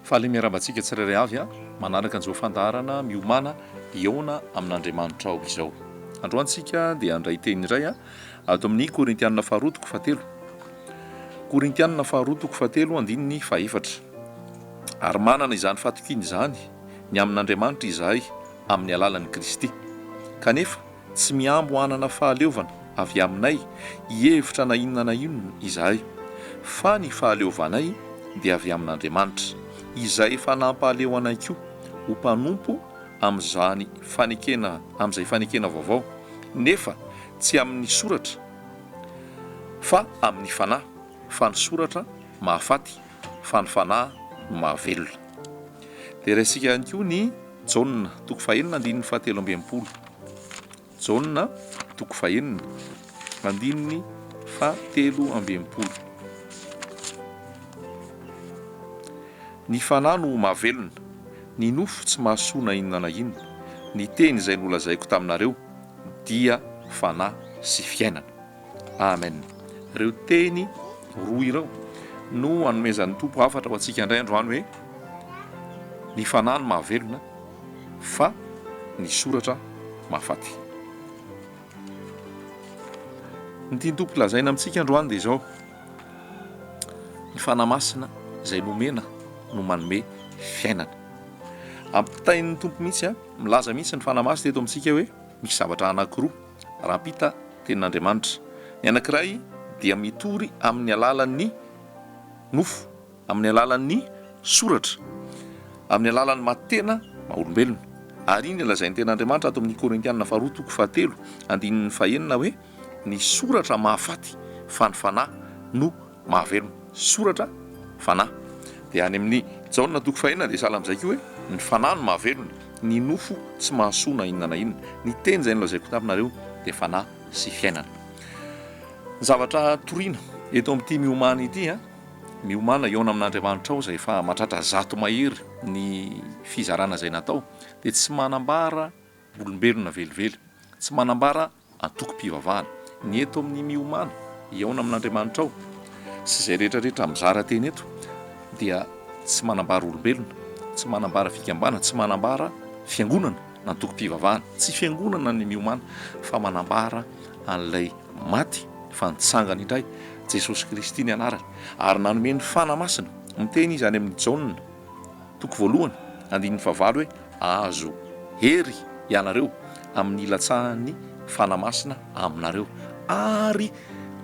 Faly miarahaba antsika tsirairay avy manaraka an'izao fandaharana miomàna hihaona amin'Andriamanitra ao izao. Androany tsika dia handray teny iray ato amin'ny Korintianina faharoa toko fahatelo. Korintianina faharoa toko fahatelo andininy fahefatra. Ary manana izany fahatokiana izany ny amin'Andriamanitra izahay amin'ny alalan'i Kristy. Kanefa tsy mihambo hanana fahaleovana avy aminay hihevitra na inona na inona izahay, fa ny fahaleovanay dia avy amin'Andriamanitra, izay efa nampahaleo anay koa ho mpanompo amin'izany fanekena amin'izay fanekena vaovao, nefa tsy amin'ny soratra, fa amin'ny fanahy, fa ny soratra mahafaty, fa ny fanahy no mahavelona. Dia raisika ihany koa ny Jaona toko fahenina andininy fahatelo amby 60. Jaona toko fahenina andininy fahatelo amby 60. Ny fanahy no mahavelona, ny nofo tsy mahasoa na inona na inona. Ny teny izay nolazaiko taminareo dia fanahy sy fiainana. Amen. Ireo teny roa ireo no anomezan'ny Tompo hafatra ho antsika indray androany hoe ny fanahy no mahavelona fa ny soratra mahafaty. Ny tian'ny Tompo lazaina amintsika androany dia izao, ny Fanahy Masina izay nomena no manome fiainana. Ampitain'ny Tompo mihitsy, milaza mihitsy ny Fanahy Masina eto amintsika hoe misy zavatra anankiroa. Rahampita tenin'Andriamanitra. Ny anankiray dia mitory amin'ny alalan'ny nofo, amin'ny alalan'ny soratra, amin'ny alalan'ny maha tena maha olombelona. Ary iny lazain'ny tenin'Andriamanitra ato amin'ny Korintiana faharoa toko fahatelo andininy fahenina hoe ny soratra mahafaty fa ny fanahy no mahavelona. Soratra, fanahy. Dia any amin'ny Jaona toko fahenina dia sahala amin'izay koa hoe ny fanahy no mahavelona, ny nofo tsy mahasoa na inona na inona. Ny teny izay nolazaiko taminareo dia fanahy sy fiainana. Ny zavatra toriana eto amin'ity miomana ity, miomana hihaona amin'Andriamanitra ao izay efa mahatratra 100 mahery ny fizarana izay natao dia tsy manambara olombelona velively, tsy manambara antokom-pivavahana. Ny eto amin'ny Miomàna hihaona amin'Andriamanitrao sy izay rehetra rehetra mizara teny eto dia tsy manambara olombelona, tsy manambara fikambanana, tsy manambara fiangonana na antokom-pivavahana. Tsy fiangonana ny Miomàna fa manambara an'ilay maty fa nitsangana indray, Jesosy Kristy ny anarany, ary nanome ny Fanahy Masina. Miteny izy any amin'ny Jaona. Toko voalohany, andininy fahavalo hoe, Ahazo hery ianareo amin'ny hilatsahan'ny Fanahy Masina aminareo, ary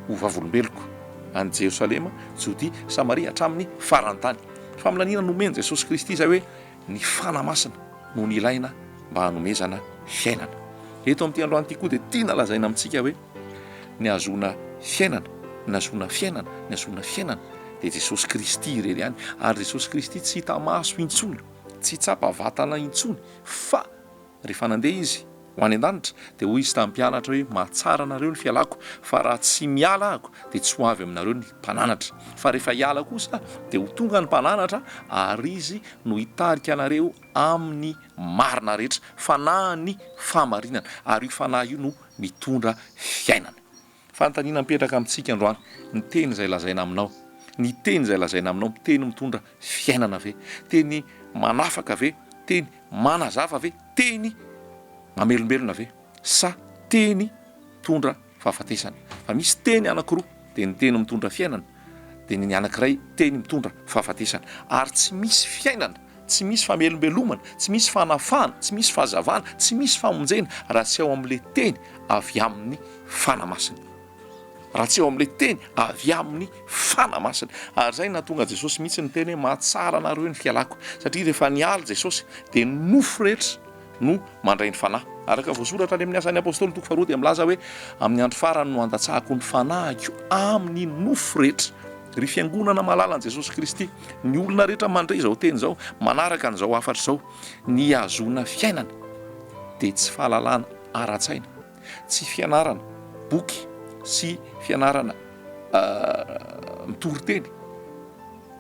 ho vavolombeloko any Jerosalema, Jodia, Samaria, hatramin'ny faran'ny tany. Faminaniana nomen'i Jesosy Kristy izay hoe ny Fanahy Masina no nilaina mba hanomezana fiainana. Eto amin'ity androany ity koa dia tiana lazaina amintsika hoe ny hahazoana fiainana, ny hahazoana fiainana, ny hahazoana fiainana dia Jesosy Kristy irery ihany. Ary Jesosy Kristy tsy hita maso intsony, tsy tsapa vatana intsony, fa rehefa nandeha Izy ho any an-danitra dia hoy Izy tamin'ny mpianatra hoe, mahatsara anareo ny fialako, fa raha tsy miala Aho dia tsy ho avy aminareo ny Mpananatra. Fa rehefa hiala kosa dia ho tonga ny Mpananatra ary Izy no hitarika anareo amin'ny marina rehetra, Fanahin'ny fahamarinana, ary io Fanahy io no mitondra fiainana. Fanontaniana mipetraka amintsika androany, ny teny izay lazaina aminao, ny teny izay lazaina aminao, teny mitondra fiainana ve? Teny manafaka ve? Teny manazava ve? Teny mamelombelona ve? Sa teny mitondra fahafatesana? Fa misy teny anankiroa, dia ny teny mitondra fiainana, dia ny anankiray teny mitondra fahafatesana. Ary tsy misy fiainana, tsy misy famelombelomana, tsy misy fanafahana, tsy misy fahazavana, tsy misy famonjena raha tsy ao amin'ilay teny avy amin'ny Fanahy Masina. Raha tsy ao amin'ilay teny avy amin'ny Fanahy Masina. Ary izay no nahatonga Jesosy mihitsy niteny hoe mahatsara anareo ny fialako. Satria rehefa niala Jesosy dia ny nofo rehetra no mandray ny Fanahy. Araka voasoratra any amin'ny Asan'ny Apostoly toko faharoa dia milaza hoe amin'ny andro farany no handatsahako ny Fanahiko amin'ny nofo rehetra. Ry Fiangonana malalan'i Jesosy Kristy, ny olona rehetra mandre izao teny izao, manaraka an'izao hafatra izao, ny hahazoana fiainana dia tsy fahalalana ara-tsaina, tsy fianarana boky sy fianarana mitory teny,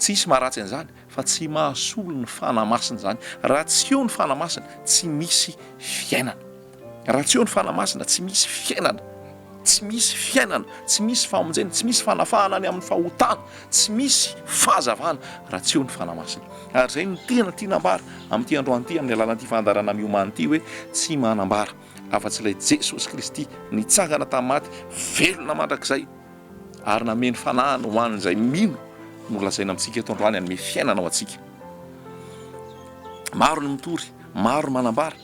tsisy maharatsy an'izany fa tsy mahasolo ny Fanahy Masina izany. Raha tsy eo ny Fanahy Masina, tsy misy fiainana. Raha tsy eo ny Fanahy Masina, tsy misy fiainana. Tsy misy fiainana, tsy misy famonjena, tsy misy fanafahana any amin'ny fahotana, tsy misy fahazavana raha tsy eo ny Fanahy Masina. Ary izay no tena tiana ambara amin'ity androany ity amin'ny alalan'ity fandaharana miomana ity hoe tsy manambara afa-tsy ilay Jesosy Kristy nitsangana tamin'ny maty, velona mandrakizay ary namehy ny Fanahiny ho an'izay mino no lazaina amintsika eto androany hanome fiainana ho antsika. Maro ny mitory, maro ny manambara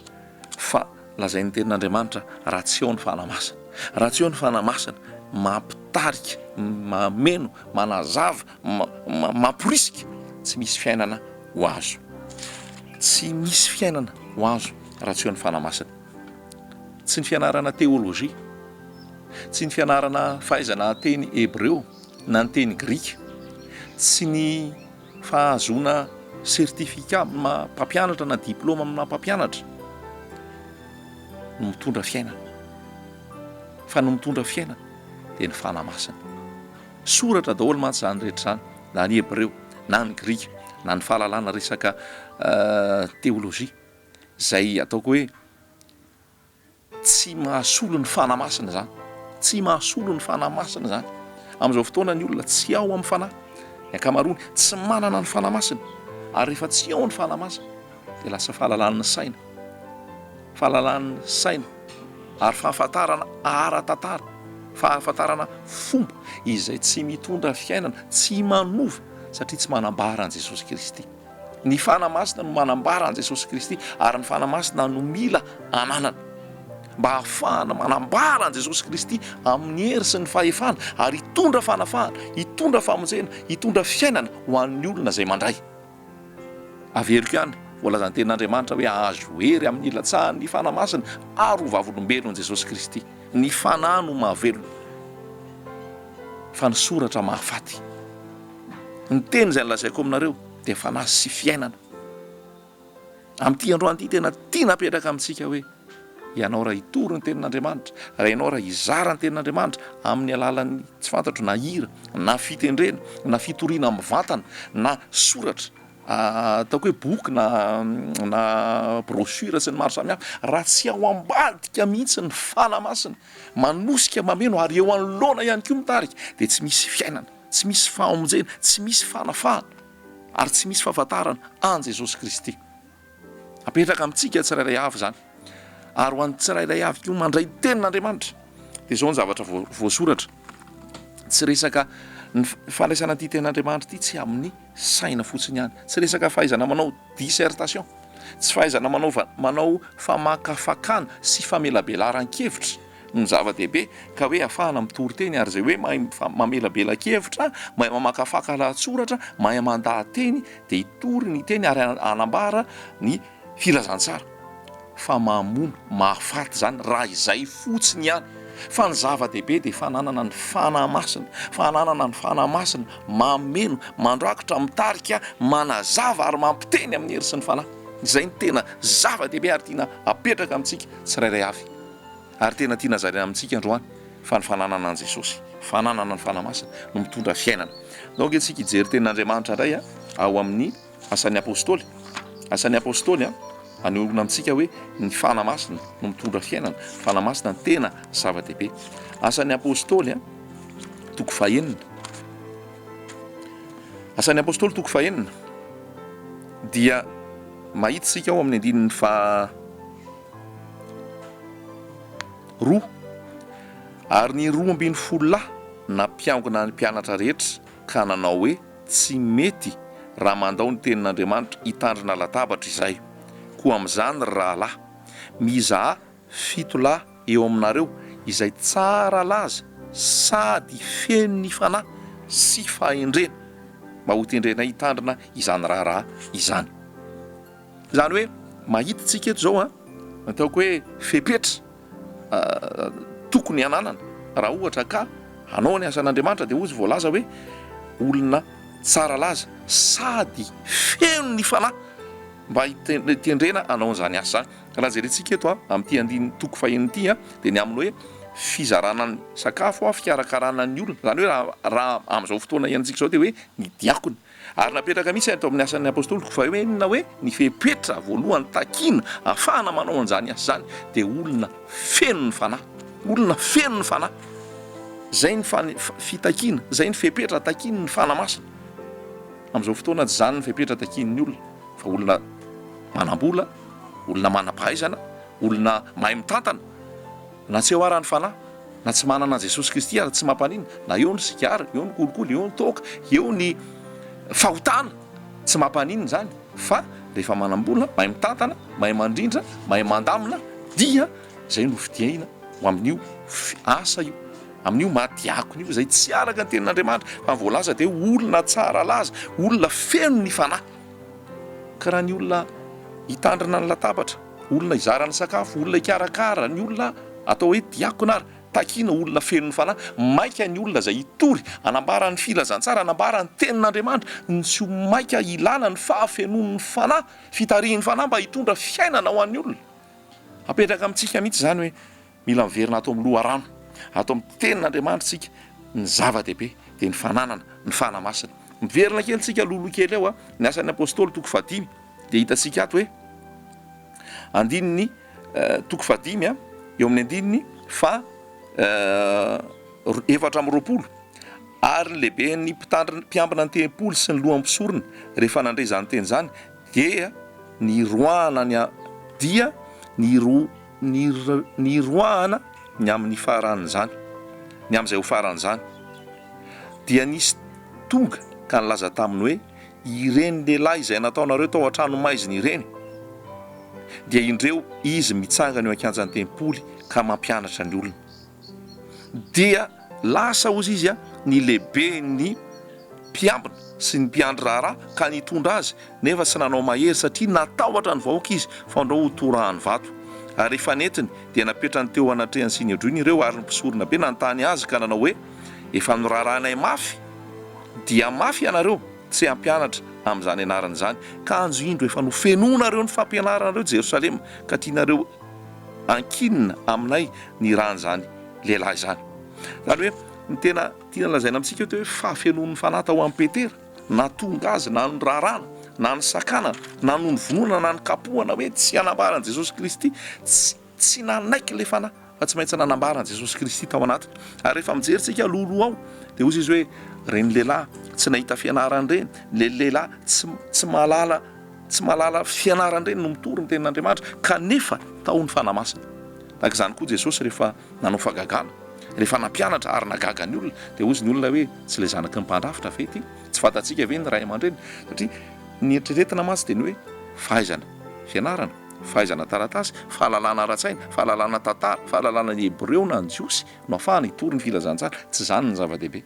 fa Lazain'ny Tenin'Andriamanitra raha tsy eo ny Fanahy Masina. Raha tsy eo ny Fanahy Masina, mampitarika, mameno, manazava, mamporisika, tsy misy fiainana ho azo. Tsy misy fiainana ho azo raha tsy eo ny Fanahy Masina. Tsy ny fianarana teolojia, tsy ny fianarana fahaizana teny hebreo na ny teny grika, tsy ny Fahazoana certificat amin'ny maha mpampianatra na diplôme amin'ny maha mpampianatra no mitondra fiainana. Fa ny mitondra fiainana dia ny Fanahy Masina. Soratra daholo mantsy izany rehetra izany, na ny hebreo, na ny grika, na ny fahalalana resaka théologie, izay ataoko hoe Tsy mahasolo ny Fanahy Masina izany. Tsy mahasolo ny Fanahy Masina izany. Amin'izao fotoana ny olona tsy ao amin'ny Fanahy. Ny ankamaroany tsy manana ny Fanahy Masina. Ary rehefa tsy ao ny Fanahy Masina dia lasa fahalalan'ny saina. Fahalalan'ny saina ary fahafantarana ara-tantara, fahafantarana fomba izay tsy mitondra fiainana, tsy manova satria tsy manambara an'i Jesosy Kristy. Ny Fanahy Masina no manambara an'i Jesosy Kristy ary ny Fanahy Masina no mila ananana mba hahafahana manambara an'i Jesosy Kristy amin'ny hery sy ny fahefana ary hitondra fanafahana, hitondra famonjena, hitondra fiainana ho an'ny olona izay mandray. Averiko ihany, voalazan'ny Tenin'Andriamanitra hoe hahazo hery amin'ny hilatsahan'ny Fanahy Masina ary ho vavolombelon'i Jesosy Kristy. Ny Fanahy no mahavelona fa ny soratra mahafaty. Ny teny izay nolazaiko aminareo dia fanahy sy fiainana. Amin'ity androany ity tena tiana apetraka amintsika hoe ianao raha hitory ny tenin'Andriamanitra, raha ianao raha hizara ny tenin'Andriamanitra amin'ny alalan'ny tsy fantatro na hira, na fitendrena, na fitoriana mivantana, na soratra, ataoko hoe boky na na brochure sy ny maro samihafa, raha tsy ao ambadika mihitsy ny Fanahy Masina manosika mameno ary eo anoloana ihany koa mitarika dia tsy misy fiainana. Tsy misy famonjena, tsy misy fanafahana, ary tsy misy fahafantarana an'i Jesosy Kristy. Apetraka amintsika tsirairay avy izany. Ary ho an'ny tsirairay avy koa mandray ny tenin'Andriamanitra. Dia izao ny zavatra voasoratra. Tsy resaka ny fandraisana ity tenin'Andriamanitra ity tsy amin'ny saina fotsiny ihany. Tsy resaka fahaizana manao dissertation. Tsy fahaizana manao manao famakafakana sy famelabelaran-kevitra. no zava-dehibe ka hoe afahana mitory teny ary izay hoe mahay mamelabela-kevitra, mahay mamakafaka lahatsoratra, mahay mandaha-teny dia hitory ny teny ary hanambara ny filazantsara. Fa mamono, mahafaty izany raha izay fotsiny ihany. Fa ny zava-dehibe dia fananana ny Fanahy Masina, fananana ny Fanahy Masina mameno, mandrakotra, mitarika, manazava ary mampiteny amin'ny hery sy ny Fanahy. Izay no tena zava-dehibe ary tiana apetraka amintsika tsirairay avy. Ary tena tiana zaraina amintsika androany fa ny fananana an'i Jesosy, fananana ny Fanahy Masina no mitondra fiainana. Ndao ange tsika hijery tenin'Andriamanitra indray ao amin'ny Asan'ny Apostoly. Asan'ny Apostoly anehoana amintsika hoe ny Fanahy Masina no mitondra fiainana, Fanahy Masina no tena zava-dehibe. Asan'ny Apostoly toko fahenina. Asan'ny Apostoly toko fahenina dia mahita isika ao amin'ny andininy faha Roa, ary ny 12 lahy nampiangona ny mpianatra rehetra ka nanao hoe, Tsy mety raha mandao ny tenin'Andriamanitra hitandrina latabatra izahay. Koa amin'izany, ry rahalahy, mizahà fito lahy eo aminareo izay tsara laza sady feno ny Fanahy sy fahendrena, mba hotendrenay hitandrina izany raharaha izany. Izany hoe mahita tsika eto izao an, ataoko hoe fepetra tokony hananana raha ohatra ka hanao ny asan'Andriamanitra dia hozy voalaza hoe olona tsara laza sady feno ny fanahy mba hitendrena hanao an'izany asa izany. Raha jerentsika eto an, amin'ity andininy toko faheno ity an, dia ny amin'ny hoe fizarana ny sakafo, fikarakarana ny olona, izany hoe raha raha amin'izao fotoana iainantsika izao dia hoe ny diakona. Ary napetraka mihitsy ato amin'ny Asan'ny Apostoly toko fahenina hoe ny fepetra voalohany takiana ahafahana manao an'izany asa izany dia olona feno ny Fanahy. Olona feno ny Fanahy. Izay ny fitakiana, izay ny fepetra takian'ny Fanahy Masina. Amin'izao fotoana tsy izany ny fepetra takian'ny olona fa olona manam-bola, olona manam-pahaizana, olona mahay mitantana, na tsy eo ara ny Fanahy, na tsy manana an'i Jesosy Kristy ary tsy mampaninona, na eo ny sigara, eo ny kolikoly, eo ny toaka, eo ny fahotana, tsy mampaninona izany fa rehefa manam-bola, mahay mitantana, mahay mandrindra, mahay mandamina dia izay no fidiana ho amin'io asa io. Amin'io maha diakona io, izay tsy araka ny tenin'Andriamanitra, fa ny voalaza dia olona tsara laza, olona feno ny Fanahy. Ka raha ny olona hitandrina ny latabatra, olona hizara ny sakafo, olona hikarakara, ny olona atao hoe diakona ary, takiana olona feno ny Fanahy, maika ny olona izay hitory, hanambara ny filazantsara, hanambara ny tenin'Andriamanitra, ny tsy ho maika hilana ny fahafenoan'ny Fanahy, fitarihin'ny Fanahy mba hitondra fiainana ho an'ny olona. Apetraka amintsika mihitsy izany hoe Mila miverina ato amin'ny loharano, ato amin'ny tenin'Andriamanitra isika, ny zava-dehibe dia ny fananana ny Fanahy Masina. Miverina kely isika alohaloha kely ao, ny Asan'ny Apostoly toko fahadimy dia hitantsika ato hoe andininy toko fahadimy eo amin'ny andininy faha 24, ary ny lehiben'ny mpitandrina mpiambina ny tempoly sy ny lohan'ny mpisorona rehefa nandre izany teny izany dia niroahana ny dia niro Niroahana ny amin'ny faran'izany, ny amin'izay ho faran'izany, dia nisy tonga ka nilaza taminy hoe, Ireny lehilahy izay nataonareo tao an-tranomaizina ireny, dia indreo izy mitsangana eo an-kianjan'ny tempoly ka mampianatra ny olona. Dia lasa, hozy izy, ny lehiben'ny mpiambina sy ny mpiandry raharaha ka nitondra azy, nefa tsy nanao mahery, satria natahotra ny vahoaka izy, fandrao ho torahany vato. Ary rehefa nentiny, dia napetrany teo anatrehan'ny Synedriona ireo, ary ny mpisoronabe nanontany azy ka nanao hoe, Efa norarahanay mafy dia mafy ianareo tsy hampianatra amin'izany anarana izany, kanjo indro efa nofenoinareo ny fampianaranareo Jerosalema, ka tianareo ankinina aminay ny ran'izany lehilahy izany. Izany hoe, ny tena tiana lazaina amintsika eto hoe fahafenoan'ny Fanahy tao amin'i Petera, nahatonga azy na norarana, na nosakanana, na nonovonoina, na nokapohana hoe tsy hanambara an'i Jesosy Kristy, tsy tsy nanaiky ilay Fanahy fa tsy maintsy nanambara an'i Jesosy Kristy tao anatiny. Ary rehefa mijery tsika alohaloha ao dia hoy izy hoe ireny lehilahy tsy nahita fianarana ireny, ilay lehilahy tsy tsy mahalala Tsy mahalala fianarana ireny no mitory ny tenin'Andriamanitra kanefa tao ny Fanahy Masina. Tahaka izany koa Jesosy rehefa nanao fahagagana, rehefa nampianatra ary nagaga ny olona dia hozy ny olona hoe tsy ilay zanaky ny mpandrafitra ve ity? Tsy fantatsika ve ny ray aman-dreny? Satria ny eritreretina mantsy dia ny hoe fahaizana fianarana, fahaizana taratasy, fahalalana ara-tsaina, fahalalana tantara, fahalalana ny hebreo na ny jiosy no afahana hitory ny filazantsara. Tsy izany ny zava-dehibe.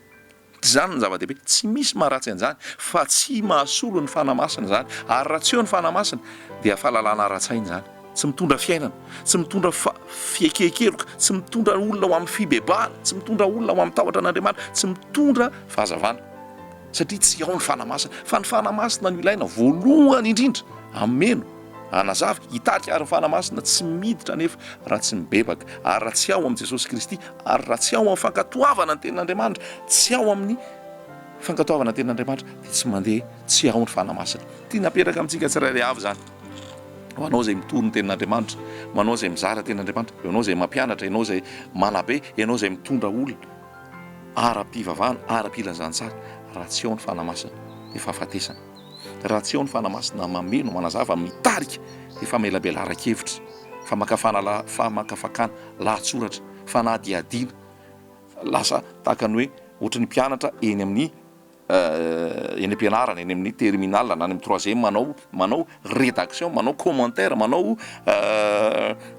Tsy izany no zava-dehibe, tsy misy maharatsy an'izany fa tsy mahasolo ny Fanahy Masina izany, ary raha tsy eo ny Fanahy Masina dia fahalalana ara-tsaina izany, tsy mitondra fiainana, tsy mitondra fiekekeloka, tsy mitondra olona ho amin'ny fibebahana, tsy mitondra olona ho amin'ny tahotra an'Andriamanitra, tsy mitondra fahazavana, satria tsy ao ny Fanahy Masina, fa ny Fanahy Masina no ilaina voalohany indrindra, hameno. Hanazava, hitarika ary ny Fanahy Masina tsy miditra anefa raha tsy mibebaka, ary raha tsy ao amin'i Jesosy Kristy, ary raha tsy ao amin'ny fankatoavana ny Tenin'Andriamanitra, tsy ao amin'ny fankatoavana ny Tenin'Andriamanitra dia tsy mandeha, tsy ao ny Fanahy Masina. Tiana apetraka amintsika tsirairay avy izany. Ho anao izay mitory ny Tenin'Andriamanitra, ho anao izay mizara Tenin'Andriamanitra, ianao izay mampianatra, ianao izay manabe, ianao izay mitondra olona ara-pivavahana, ara-pilazantsara, raha tsy ao ny Fanahy Masina dia fahafatesana. Raha tsy eo ny Fanahy Masina mameno, manazava, mitarika dia famelabelaran-kevitra, famakafana famakafakana lahatsoratra, fanadihadiana, lasa tahaka ny hoe ohatry ny mpianatra eny amin'ny eny am-pianarana, eny amin'ny terminale na any amin'ny troisième manao manao rédaction, manao commentaire, manao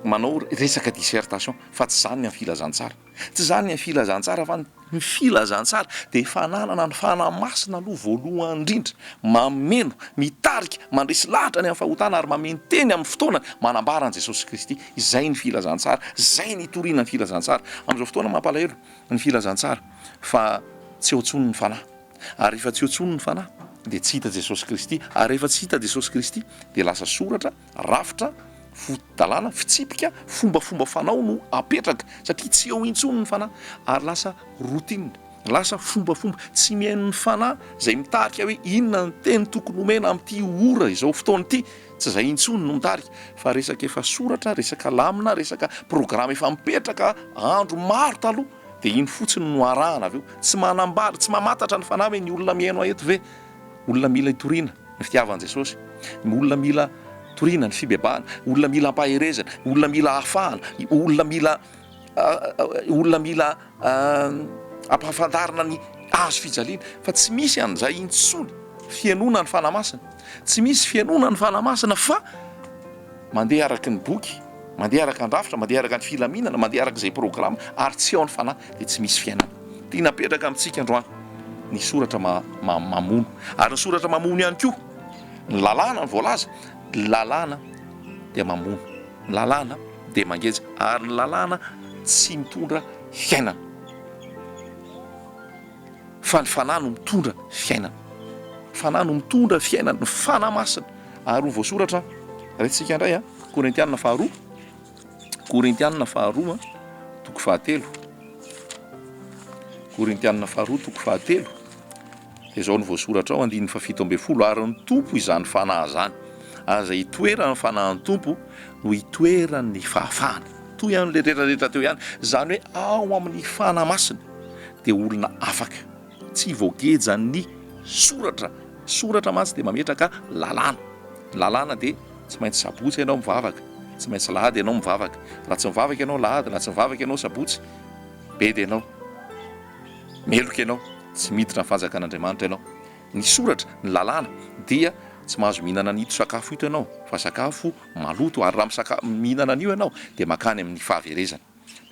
manao resaka dissertation fa tsy izany ny amin'ny filazantsara. Tsy izany ny filazantsara fa ny filazantsara dia fananana ny Fanahy Masina aloha voalohany indrindra, mameno, mitarika, mandresy lahatra ny amin'ny fahotana ary mameno teny amin'ny fotoanany manambara an'i Jesosy Kristy. Izay ny filazantsara, izay ny itoriana ny filazantsara. Amin'izao fotoana mampalahelo ny filazantsara fa tsy eo intsony ny Fanahy. Ary rehefa tsy eo intsony ny Fanahy dia tsy hita Jesosy Kristy. Ary rehefa tsy hita Jesosy Kristy dia lasa soratra, rafitra, Foto-dalàna, fitsipika, fombafomba fanao no apetraka satria tsy eo intsony ny fanahy ary lasa routine, lasa fombafomba, tsy mihaino ny fanahy izay mitarika hoe inona ny teny tokony homena amin'ity ora izao fotoana ity, tsy izay intsony no mitarika fa resaka efa soratra, resaka lamina, resaka programme efa mipetraka andro maro taloha. Dia iny fotsiny no arahana avy eo. Tsy manambara, tsy mamantatra ny fanahy hoe ny olona mihaino ahy eto ve olona mila itoriana ny fitiavan'i Jesosy, ny olona mila toriana ny fibebahana, olona mila ampaherezana, olona mila afahana, olona mila olona mila ampahafantarina ny hazo fijaliana. Fa tsy misy an'izay intsony fihainoana ny Fanahy Masina. Tsy misy fihainoana ny Fanahy Masina fa mandeha araka ny boky, mandeha araka ny rafitra, mandeha araka ny filaminana, mandeha araka izay programa ary tsy ao ny Fanahy dia tsy misy fiainana. Tiana apetraka amintsika androany ny soratra mamono. Ary ny soratra mamono ihany koa, ny lalàna no voalaza, ny lalàna dia mamono, ny lalàna dia mangeja ary ny lalàna tsy mitondra fiainana. Fa ny Fanahy no mitondra fiainana. Fanahy no mitondra fiainana, ny Fanahy Masina. Ary ho voasoratra, raintsika indray a, Korintiana faharoa, Korintiana faharoa, toko fahatelo. Korintiana faharoa, toko fahatelo. Dia izao no voasoratra ao, andininy fahafito ambin'ny folo, ary ny Tompo izany Fanahy izany. Ary izay itoeran'ny Fanahin'ny Tompo no itoeran'ny fahafahana. Toy an'ilay rehetra rehetra teo ihany. Izany hoe ao amin'ny Fanahy Masina dia olona afaka. Tsy voagejan'ny soratra. Soratra mantsy dia mametraka lalàna. Ny lalàna dia tsy maintsy sabotsy ianao mivavaka, tsy maintsy lahady ianao mivavaka. Raha tsy mivavaka ianao lahady, raha tsy mivavaka ianao sabotsy, bedy ianao. Meloka ianao, tsy miditra ny fanjakan'Andriamanitra ianao. Ny soratra, ny lalàna, dia tsy mahazo mihinana an'ito sakafo ito ianao, fa sakafo maloto, ary raha misaka, mihinana an'io ianao, dia mankany amin'ny fahaverezana.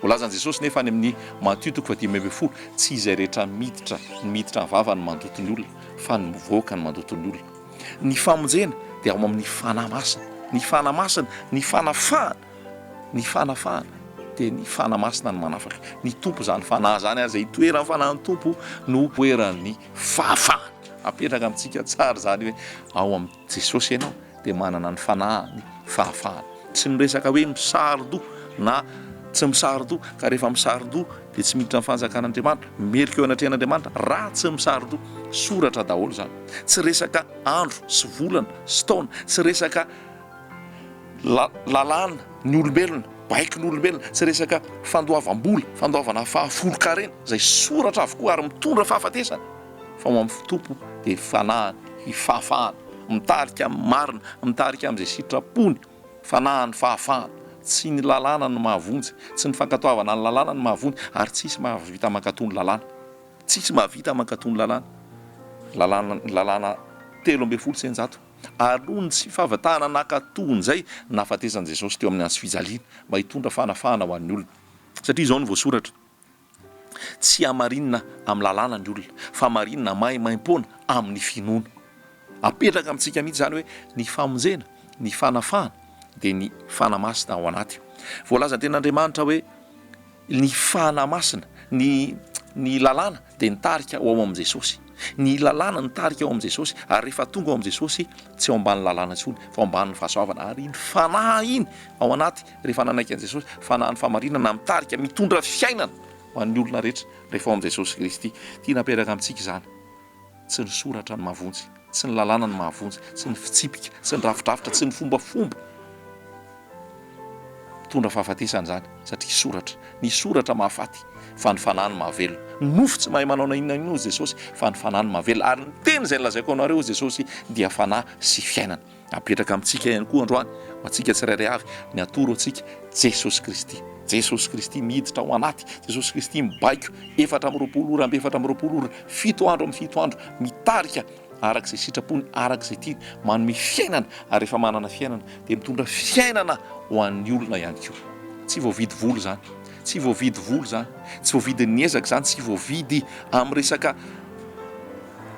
Voalazan'i Jesosy nefa any amin'ny Matio toko fahadimy ambin'ny folo, tsy izay rehetra miditra, ny miditra ny vava no mandoto ny olona, fa ny mivoaka no mandoto ny olona. Ny famonjena dia ao amin'ny Fanahy Masina. Ny Fanahy Masina, ny fanafahana, ny fanafahana dia ny Fanahy Masina no manafaka. Ny Tompo izany Fanahy izany ary izay itoeran'ny Fanahin'ny Tompo no itoeran'ny fahafahana. Apetraka amintsika tsara izany hoe ao amin'i Jesosy ianao dia manana ny Fanahin'ny fahafahana. Tsy miresaka hoe misaron-doha na tsy misaron-doha, ka rehefa misaron-doha dia tsy miditra ny fanjakan'Andriamanitra, meloka eo anatrehan'Andriamanitra raha tsy misaron-doha. Soratra daholo izany. Tsy resaka andro sy volana sy taona, tsy resaka lalàna ny olombelona, baiko ny olombelona, tsy resaka fandoavam-bola, fandoavana fahafolon-karena, izay soratra avokoa ary mitondra fahafatesana, fa ho amin'ny Tompo dia fanahy fahafahana, mitarika amin'ny marina, mitarika amin'izay sitrapony, fanahin'ny fahafahana. Tsy ny lalàna no mahavonjy, tsy ny fankatoavana ny lalàna no mahavonjy, ary tsisy mahavita mankatò ny lalàna. Tsisy mahavita mankatò ny lalàna. Lalàna, lalàna 113. Ary noho ny tsy fahavitana nankatò an'izay, nahafatesan'i Jesosy teo amin'ny hazofijaliana, mba hitondra fanafahana ho an'ny olona. Satria izao no voasoratra, Tsy hamarinina amin'ny lalàna ny olona, fa hamarinina maimaimpoana amin'ny finoana. Apetraka amintsika mihitsy izany hoe ny famonjena, ny fanafahana, dia ny Fanahy Masina ao anaty. Voalazan'ny Tenin'Andriamanitra hoe ny Fanahy Masina, ny ny lalàna dia nitarika ho ao amin'i Jesosy. Ny lalàna nitarika ao amin'i Jesosy, ary rehefa tonga ao amin'i Jesosy, tsy ao ambanin'ny lalàna intsony, fa ao ambanin'ny fahasoavana. Ary iny Fanahy iny ao anaty, rehefa nanaiky an'i Jesosy, Fanahin'ny fahamarinana mitarika, mitondra fiainana ho an'ny olona rehetra rehefa ao amin'i Jesosy Kristy. Tiana apetraka amintsika izany. Tsy ny soratra no mahavonjy, tsy ny lalàna no mahavonjy, tsy ny fitsipika, tsy ny rafidrafitra, tsy ny fombafomba. Mitondra fahafatesana izany satria soratra. Ny soratra mahafaty fa ny fanahy no mahavelona. Ny nofo tsy mahay manao na inona na inona hoy Jesosy fa ny fanahy no mahavelona. Ary ny teny izay nolazaiko anareo hoy Jesosy dia fanahy sy fiainana. Apetraka amintsika ihany koa androany, ho antsika tsirairay avy, ny atoro antsika Jesosy Kristy. Jesosy Kristy miditra ao anaty, Jesosy Kristy mibaiko 24 ora amby 24 ora, fito andro amin'ny fito andro, mitarika araka izay sitrapony, araka izay tiany, manome fiainana, ary rehefa manana fiainana dia mitondra fiainana ho an'ny olona ihany koa. Tsy voavidy vola izany, tsy voavidy vola izany, tsy voavidin'ny ezaka izany, tsy voavidy amin'ny resaka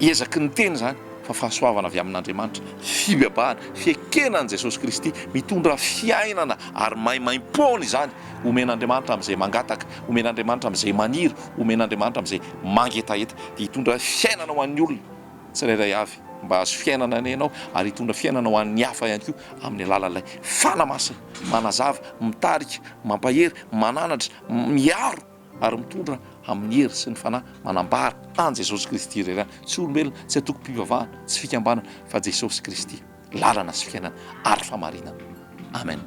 Ezaky ny tena izany fa fahasoavana avy amin'Andriamanitra, fibebahana, fiekena an'i Jesosy Kristy, mitondra fiainana ary maimaimpoana izany, omen'Andriamanitra amin'izay mangataka, omen'Andriamanitra amin'izay maniry, omen'Andriamanitra amin'izay mangetaheta, dia hitondra fiainana ho an'ny olona tsirairay avy mba hahazo fiainana anie ianao ary hitondra fiainana ho an'ny hafa ihany koa amin'ny alalan'ilay Fanahy Masina manazava, mitarika, mampahery, mananatra, miaro. ary mitondra amin'ny hery sy ny fanahy manambara an'i Jesosy Kristy irery ihany, tsy olombelona, tsy antokom-pivavahana, tsy fikambanana, fa Jesosy Kristy, lalana sy fiainana ary famarinana. Amen.